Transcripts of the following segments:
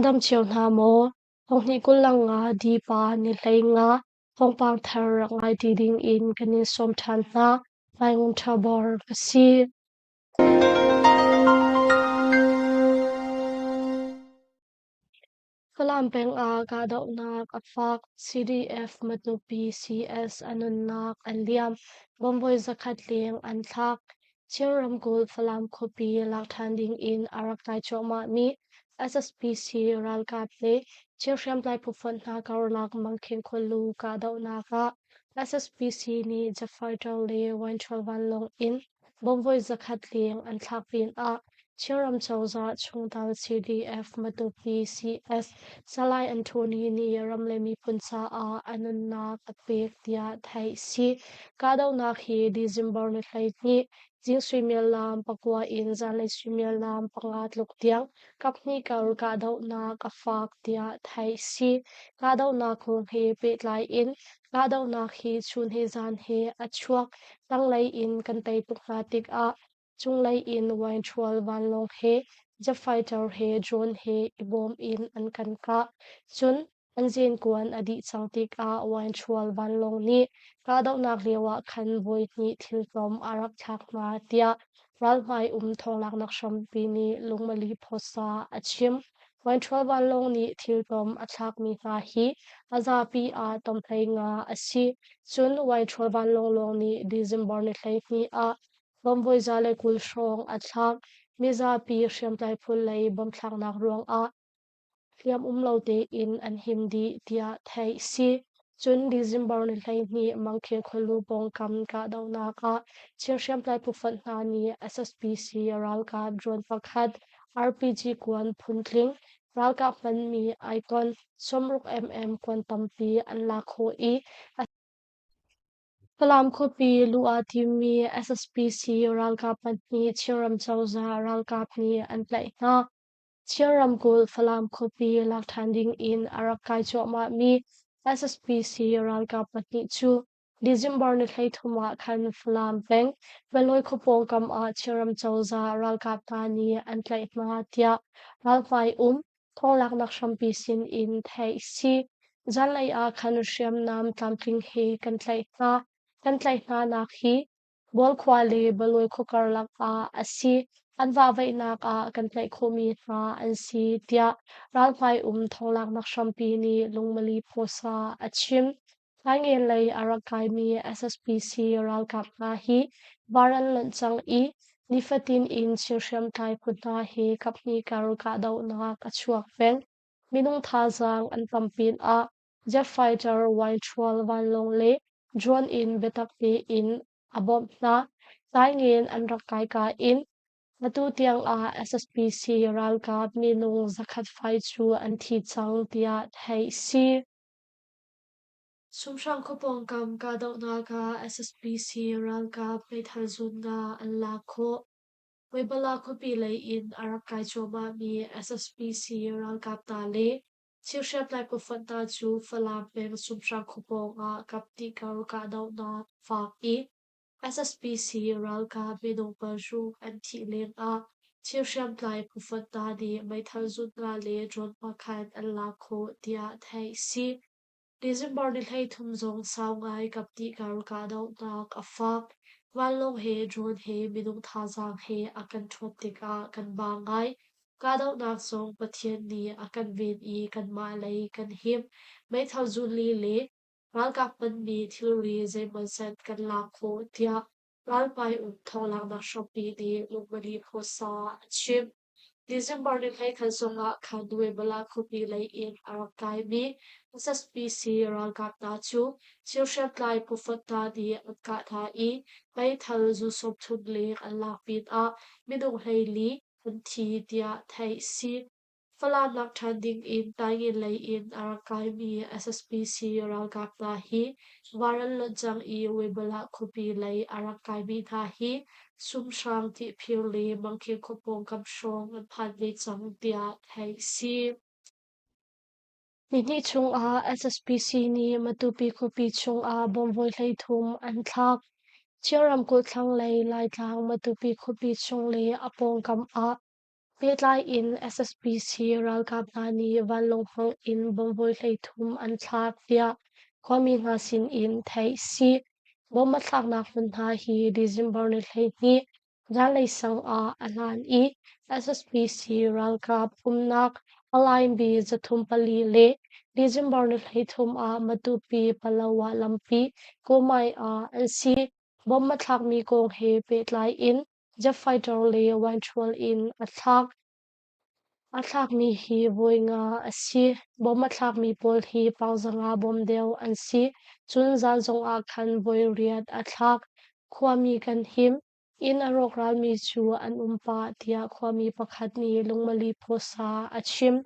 dam cio hna maw? Thonghnih 25 Dipa ni 15 thawngpang thar rak ngai ti ding in kan in sawm ṭhan hna. Lai Ngun Ṭha Bor ka si. Falam peng ah kahdohnak a fak. CDF Matupi CS a nunnak a liam. Bomb 100 leng an thlak. Chin ramkulh Falam khuapi lak ṭhan ding in a rak tlai cuahmahmi SSPC ralkap le Chin hriamtlai phufonh hna karlak Mangkheng khualu kahdohnak ah SSPC nih jet fighter le Wine vanlawng in bomb 100 leng an thlak pinah Chinram cozah chungtel CDF Matupi CS Salai Anthony nih ram le miphun caah a nunnak a pek tiah theih si. Kahdohnak hi December ni 12 zing suimilam 9 in zanlei suimilam 5 tluk tiang kaphnih kar kahdohnak a fak tiah theih si. Kahdohnak kong he pehtlai in kahdohnak hi chun he zan he a chuak. Tanglei in kan tei tuk hna tikah cunglei in wine ṭhual vanlawng he jet fighter he drone he i bawm in an kan kah. Cun an zenkuan a dih cang tikah wine ṭhual vanlawng nih kahdohnak lioah khan voihnih thiltom a rak thlak hna tiah ralhmai um thawnglaknak hrampi nih lungmali phawsa a chim. Wine ṭhual vanlawng nih thiltom a thlakmi hna hi a zapi ah tom 15 a si. Cun wine ṭhual vanlawng lawng nih December ni 12 ah Bomb 120 hrawng a thlak. Mizapi hriamtlai phu lei bomb thlaknak ruangah hliam um lo tein an him dih tiah theih si. Cun December ni 12 Mangkhel khualu pawngkam kahdohnak ah Chin hriamtlai phufonh hna nih SSPC ralkap drone pakhat RPG kuan phuntling ralkap hmanmi Icon 60 mm kuan tampi an lak khawh i a Falam khuapi luh aa timmi SSPC ralkap pahnih Chinram cozah ralkap nih an tlaih hna. Chin ramkulh Falam khuapi lak ṭhan ding in a rak kai cuahmahmi SSPC ralkap pahnih cu December ni 33 ah khan Falam peng Balawi khua pawngkam ah Chinram cozah ralkap hna nih an tlaih hna tiah ralhmai um thawnglaknak hrampi sin in theih si. Zanlei ah khan hriamnam tlamtling he kan tlaih hna. Kan tlaih hna nak hi Bualkhua le Balawi khua karlak ah a si. An vahvaihnak ah kan tlaih khawhmi hna an si tiah ralhmai um thawnglaknak hrampi nih Lungmali Phawsa a chim. Thaingen lei a rak kaimi SSPC ralkap hna hi var an lonh cang i nifatin in Chin hriamtlai phu hna hi kaphnih kar kahdohnak a chuak peng. Minung thazaang an tam pinah jet fighter, wine-ṭhual vanlawng le drone in biatak tein a bawmh hna. Thaingen an rak kai ka in atu tiang ah SSPC ralkap minung 100 fai cu an thi cang tiah theih si. Sumhrang khua pawngkam kahdohnak ah SSPC ralkap meithal zun nga an lak khawh. Weibala khuapi lei in a rak kai cuahmahmi SSPC ralkap hna le thil hriamtlai phufonh hna cu Falam peng Sumhrang khua pawng ah kapti kar kahdohnak a fak i SSPC ralkap minung 6 an thih lengah thil hriamtlai phufonh hna nih meithal zun nga le drone pakhat an lak khawh tiah theih a si. December ni 33 zong sau ngai kapti kar kahdohnak a fak. Vanlawng he drone he minung thazaang he a kan ṭhuat tikah kan ba ngai. Kahdohnak zong Pathian nih a kan ven i kanmah lei kan him. Meithal zunli le ralkap hmanmi thilri zeimawzat kan lak khawh tiah ralpai um thawnglaknak hrampi nih Lungmali Phuasa a chim. December ni 11 zongah khan Nuebala khuapi lei in a rak kaimi SSPC ralkap hna cu thil hriamtlai phufonh hna nih an kah hna i meithal zu 30 leng an lak pinah minung 14 an thi tiah theih a si. Falam lak ṭhan ding in Taingen lei in a rak kaimi SSPC ralkap hna hi var an lonh cang i Weibala khuapi lei a rak kaimi hna hi Sumhrang, Tiphir le Mangkheng khua pawngkam hrawng an phan ve cang tiah theih a si. Nihnih chungah SSPC nih Matupi khuapi chungah bomb voi 33 an thlak. Chin ramkulh thlanglei Laitlang Matupi khuapi chung le a pawngkam ah. Pehtlai in SSPC ralkap hna nih vanlawng hmang in bomb voi 13 an thlak tiah khuami hna sin in theih a si. Bomb a thlaknak hmun hna hi December ni 12 zanlei sang ah a hlan i SSPC ralkap umnak Alaingbi 304 le December ni 33 ah Matupi Palawa lampi Kawmai ah an si. Bomb a thlakmi kong he pehtlai in Jet fighter le wine in a thlak. A thlakmi hi voi nga a si. Bom a thlakmi pawl hi pangzanga bom deuh an si. Cun zan zongah khan voi riat a thlak. Khuami kan him. Inn a rawkralmi cu an um pah tiah khuami pakhat nih Lungmali Phuasa a chim.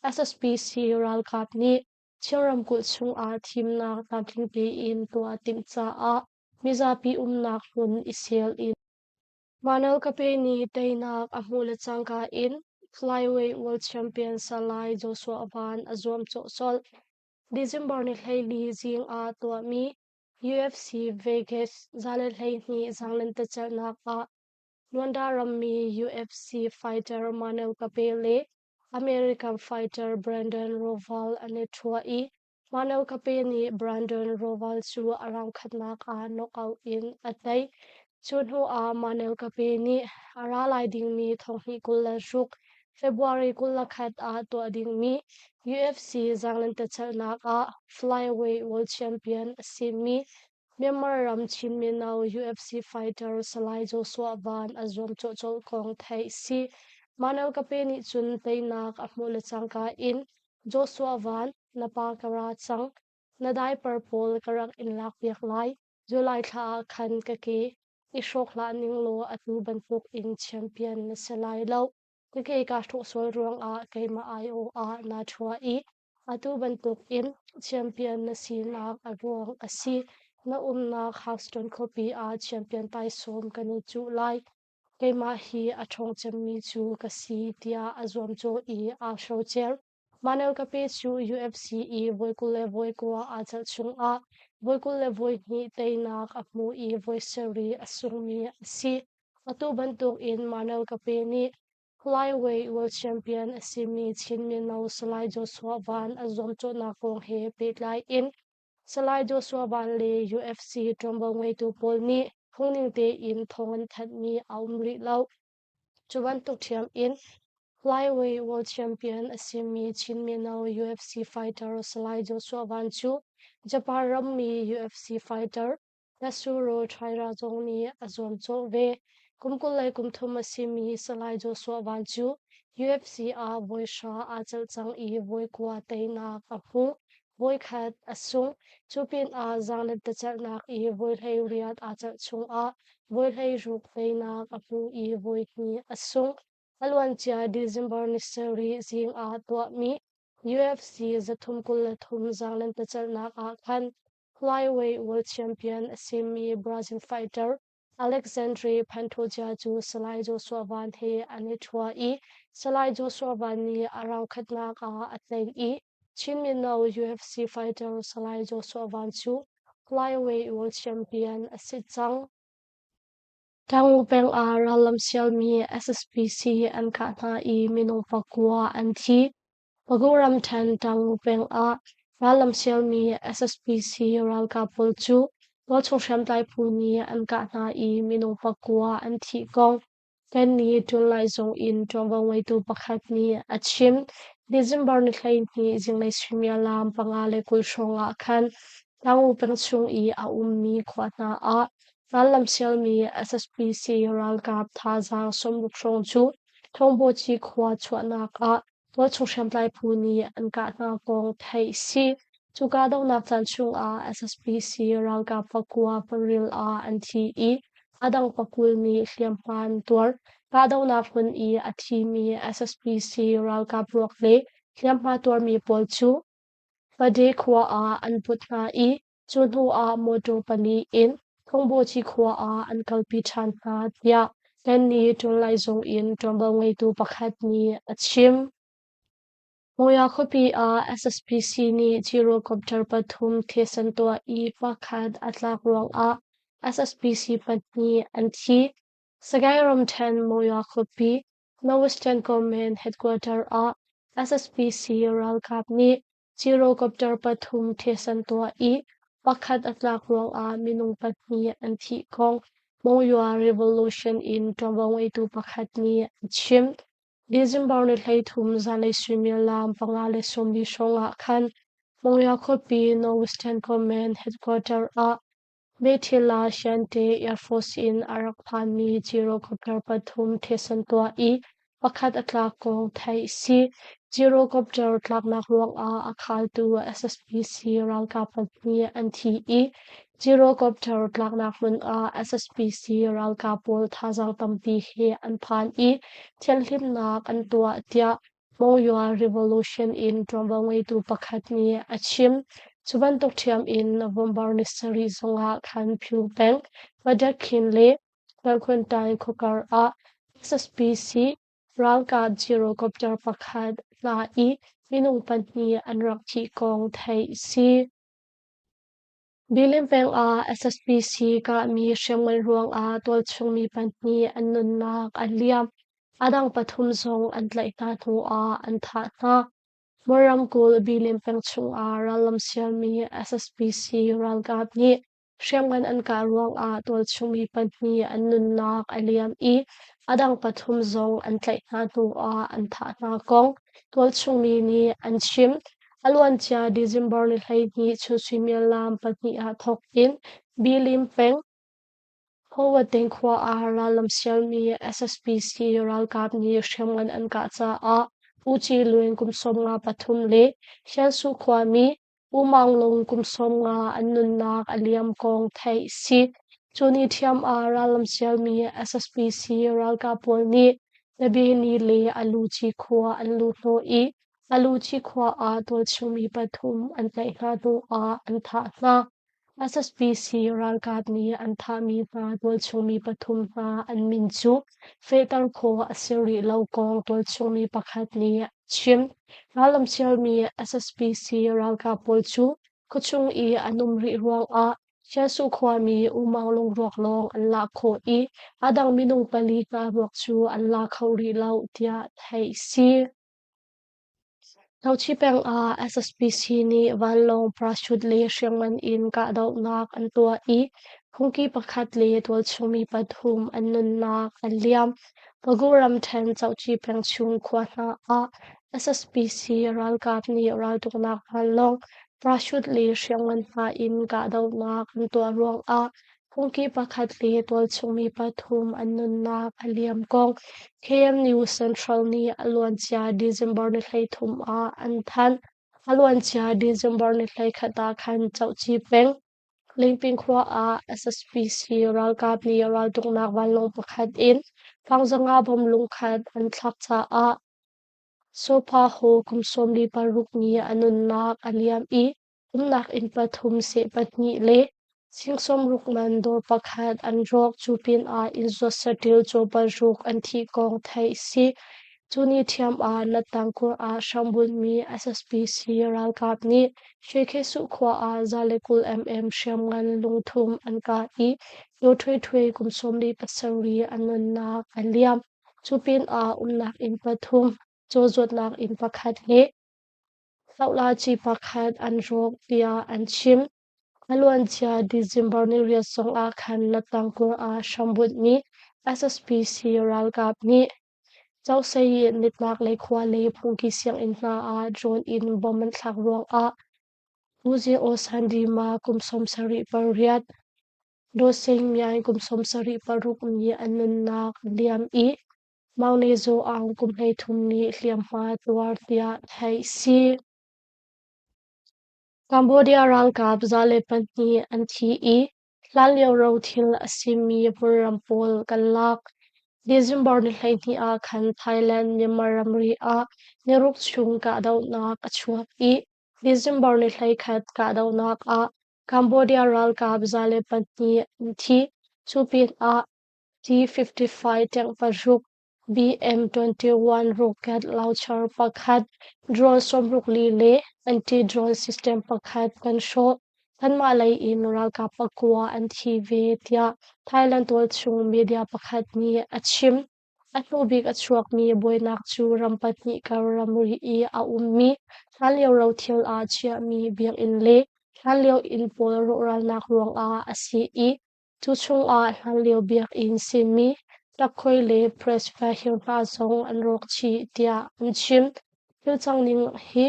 SSPC ralkap nih Chin ramkulh chungah thimnak tlamtling tein tuah timh caah mizapi umnak hmun i sel in Manuel Kape nih teinak a hmuh le cangka in flyweight world champion Salai Joshua Van a zuamcawh colh. December ni 14 zing ah tuahmi UFC Vegas 112 zaanglentecelhnak ah Luanda rammi UFC fighter Manuel Kape le American fighter Brandon Royval an i ṭhua i Manuel Kape nih Brandon Royval cu a round khatnak ah knockout in a tei. Cu hnuah Manuel Kape nih a ra lai dingmi 2026 February 21 ah tuah dingmi UFC zaanglentecelhnak ah flyweight world champion a simi Myanmar ram Chin mino UFC fighter Salai Joshua Van a zuamcawh colh kong theih si. Manuel Kape nih cun teinak a hmuh le cangka in Joshua Van, na pa ka ra cang. Na diaper pawl ka rak in lakpiak lai. July thla ah khan ka ke i hrawk hlah ning law atu bantuk in champion na si lai lo. Ka ke kaa hrawh sual ruangah keimah aiawh ah naa ṭhua i atu bantuk in champion na sinak a ruang a si. Na umnak Houston khuapi ah champion taisawm kan i cuh lai. Keimah hi a ṭhawng cemmi cu ka si tiah a zuamcawh i aa hrocer. Manuel Kape cu UFC i voi 29 aa celh chungah voi 22 teinak a hmu i voi sarih a sungmi a si. Atu bantukin Manuel Kape nih flyweight world champion a simi Chin mino Salai Joshua Van a zuamcawhnak kong he pehtlai in Salai Joshua Van le UFC ṭuanvo ngeitu pawl nih phungning tein thawng an thanhmi a um rih lo. Cu bantuk ṭhiam in flyweight world champion a simi Chin mino UFC fighter Salai Joshua Van cu Japan rammi UFC fighter Tatsuro Taira zong nih a zuamcawh ve. Kum 23 a simi Salai Joshua Van cu UFC ah voi hra aa celh cang i voi kua teinak a hmu. Voi khat a sung. Cu pinah zaanglentecelhnak i voi 18 aa celh chungah voi 16 teinak a hmu i voi hnih a sung. A luancia December ni sarih zing ah tuahmi UFC 323 zaanglentecelhnak ah khan flyweight world champion a simi Brazil fighter Alexandre Pantoja cu Salai Joshua Van he an i ṭhua i Salai Joshua Van nih a round khatnak ah a tei i Chin mino UFC fighter Salai Joshua Van cu flyweight world champion a si cang. Tamu peng ah rallam sialmi SSPC an kah hna i minung pakua an thi. Pagu ramṭhen Tamu peng ah rallam sialmi SSPC ralkap pawl cu tualchung hriamtlai phu nih an kah hna i minung pakua an thih kong kannih Ṭunlai zung in ṭuanvo ngeitu pakhat nih a chim. December ni 12 zinglei suimilam 5:20 hrawng ah khan Tamu peng chung i a ummi khua hna ah rallam sialmi SSPC ralkap thazaang 60 hrawng cu Thawngbawi khua chuahnak ah tualchung hriamtlai phu nih an kah hna kong theih si. Cu kahdohnak caan chungah SSPC ralkap pakua paril ah an thi i a dang pakul nih hliamhma an tuar. Kahdohnak hmun i a thimi SSPC ralkap ruak le hliamhma tuarmi pawl cu Pade khua ah an put hna i Cu hnu ah mawṭaw pali in Thongbawci khua ah an kalpi ṭhan hna, tiah Kanni Ṭunlai zung in ṭuanvo ngeitu pakhat nih a chim. Mawya khuapi ah SSPC nih Gyrocopter pathum thisen tuah i pakhat a tlak ruangah SSPC pahnih an thi. Sagaing ramṭhen Mawya khuapi Northwestern Command Headquarter ah SSPC ralkap nih Gyrocopter pathum these an tuah i pakhat a tlak ruangah minung pahnih an thih kong Monywa Revolution in ṭuanvo ngeitu pakhat nih a chim. December ni 13 zanlei suimilam 5:40 hrawng ah khan Monywa khuapi Northwestern Command Headquarter ah Methila Shan-te Air Force in a rak phanmi gyrocopter pathum these an tuah i pakhat a tlak kong theih a si. Gyrocopter tlaknak ruangah a khaltu SSPC ralkap pahnih an thi i gyrocopter tlaknak hmun ah SSPC ralkap pawl thazaang tampi he an phan i thianhhlimhnak an tuah tiah Monywa Revolution in ṭuanvo ngeitu pakhat nih a chim. Cu bantuk ṭhiam in November ni sarih zongah khan Phyu peng, Madakhin le Lalkhuntai khuakar ah SSPC ralkap gyrocopter pakhat hna i minung pahnih an rak thih kong theih a si. Bilin peng ah SSPC kahmi hriamngan ruangah tualchung mi pahnih an nunnak a liam. A dang pathum zong an tlaih hna hnuah an thah hna. Mor ramkulh Bilin peng chungah rallam sialmi SSPC ralkap nih hriamngan an kah ruangah tualchung mi pahnih an nunnak a liam i a dang pathum zong an tlaih hna hnuah an thah hna kong tualchung mi nih an chim. A luancia December ni 12 chun suimilam 2 ah thawk in Bilim peng Howateng khua ah rallam sialmi SSPC ralkap nih hriamngan an kah caah U Ci Lwin kum 53 le Hyansu khuami U Maung Lung kum 50 an nunnak a liam kong theih a si. Cu ni ṭhiam ah rallam sialmi SSPC ralkap pawl nih Nabini le Aluci khua an luh hnawh i Aluci khua ah tualchungmi pathum an tlaih hna hnuah an thah hna. SSPC ralkap nih an thahmi hna tualchungmi pathum hna an min cu fehter khawh a si rih lo kong tualchungmi pakhat nih a chim. Rallam sialmi SSPC ralkap pawl cu khuachung i an um rih ruangah Siasuh khuami U Maung Lung ruak lawng an lak khawh i a dang minung pali hna ruak cu an la kho rih lo tiah theih a si. Nauchi peng ah SSPC nih vanlawng, parachute le hriamngan in kahdohnak an tuah i phungki pakhat le tualchung mi pathum an nunnak an liam. Pagu ramṭhen Cohci peng chung khua hna ah SSPC ralkap nih raltuknak vanlawng, parachute le hriamngan hna in kahdohnak an tuah ruangah phungki pakhat le tualchung mi pathum an nunnak a liam kong KMU Central nih a luancia December ni 33 ah an thanh. A luancia December ni 21 ah khan Cohci peng Lingping khua ah SSPC ralkap nih raltuknak vanlawng pakhat in fangzanga bom lungkhat an thlak caah Sofa Haw kum 46 nih a nunnak a liam i umnak inn pathum seh pahnih le sing sawmruk man dawr pakhat an rawk. Cu pinah inn zuat saṭil caw paruk an thih kong theih a si. Cu ni ṭhiam ah Nattangkur ah hrambunhmi SSPC ralkap nih Shwekhesuh khua ah 120 mm hriamngan lungthum an kah i Kyaw Htwe Htwe kum 47 a nunnak a liam. Cu pinah umnak inn pathum, caw zuatnak inn pakhat le Hlohlaci pakhat an rawk tiah an chim. A luancia December ni riat zongah khan Nattangkur ah hrambunhmi SSPC ralkap nih Cosei nitlak lei khua le phungki sianginn hna ah drone in bomb an thlak ruangah Pu Sandima kum 78, Daw Sing Myaing kum 76 nih an nunnak a liam i Maung Ne Zaw Aung kum 33 nih hliamhma tuar tiah theih a si. Cambodia ralkap 102 an thi i hlanlio rothil a simi hmunram pawl kan lak. December ni 12 ah khan Thailand Myanmar ramri ah niruk chung kahdohnak a chuak i December ni 21 kahdohnak ah Cambodia ralkap 102 an thi. Cu pinah T-55 tank paruk, BM-21 rocket launcher pakhat, drone 64 le anti-drone system pakhat kan hrawh. Kanmah lei in ralkap pakua an thi ve, tiah Thailand tualchung media pakhat nih a chim. A hnubik a chuakmi buainak cu ram pahnih kar ramri i a ummi hlanlio rothil ah chiahmi biakinn le hlanlio inn pawl rawhralnak ruangah a si i cu chungah hlanlio biakinn simi Takhoi le Presbyterian hna zong an rawk chih tiah an chim. Thil cang ning hi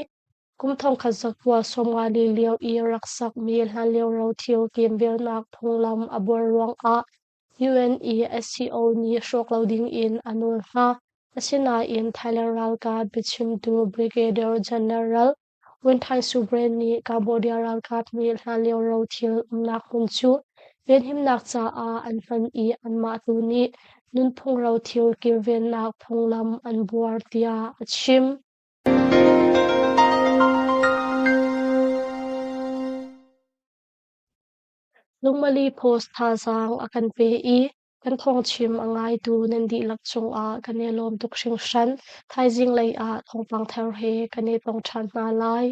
kum 1954 lio i rak sakmi hlanlio rothil kemvelnak phunglam a buar ruangah UNESCO nih hrawk lo dingin a nawl hna. Asinain Thailand ralkap biachimtu Brigadier General Winthai Subren nih Cambodia ralkap nih hlanlio rothil umnak hmun cu venhimnak caah an hman i anmah tu nih nunphung rothil kilvennak phunglam an buar tiah a chim. Lungmali Post thazaang a kan pe i kan thawngchim a ngaitu nan dihlak cungah kan i lawm tuk hringhran. Thaizing lei ah thawngpang thar he kan i tong ṭhan hna lai.